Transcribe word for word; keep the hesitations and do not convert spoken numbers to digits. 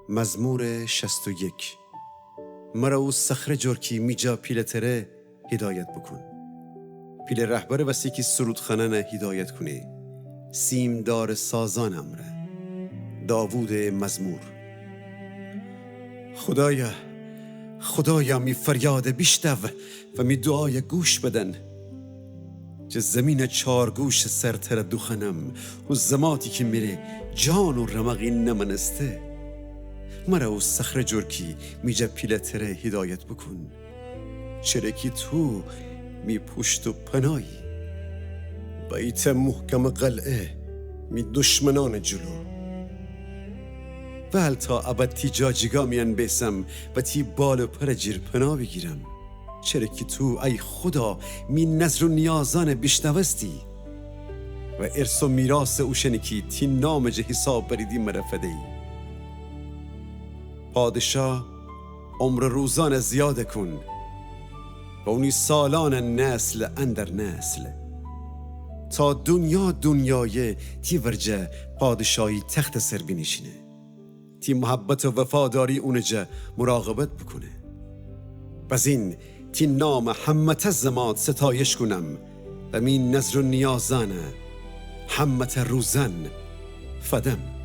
مزمور شصت و یک. مرا او صخره جور کی می جا پیله‌تره هدایت بوکون. پیله رهبرٚ وسی کی سرودخانأنَ هدایت کونه، سیمدارٚ سازأنٚ امرأ. داوودٚ مزمور. خودایا، خودایا، می فریادَ بیشنو و می دوعایَ گوش بدن. جٚه زیمینٚ چارگوشٚ سر تره دوخوأنم، او زماتی کی مره جان و رمقی نمأنسته. مرا او صخره جور کی می جا پیله‌تره هدایت بوکون. چره کی تو می پوشت و پناهی. بأیتأ محکمٚ قلعه می دشمنأنٚ جلو. وأل تا ابد تی جا جیگا میأن بیسم و تی بال و پرٚ جیر پناه بیگیرم. چره کی تو، ای خودا، می نذر و نیازأنَ بیشنوستی و ارث و میراثٚ اوشأنی کی تی نامٚ جا حساب بریدی مره فدیی. پادشا عمرٚ روزأنَ زیادَ کون و اونی سالأنَ نسل اندر نسل. تا دونیا دونیایه تی ورجه پادشاهی تختٚ سر بینیشینه. تی محبت و وفاداری اونٚ جا مراقبت بوکونه. بزین تی نامَ همه‌تأ زمات ستایش کونم و می نذر و نیازأنَ همه‌تأ روزأن فدم.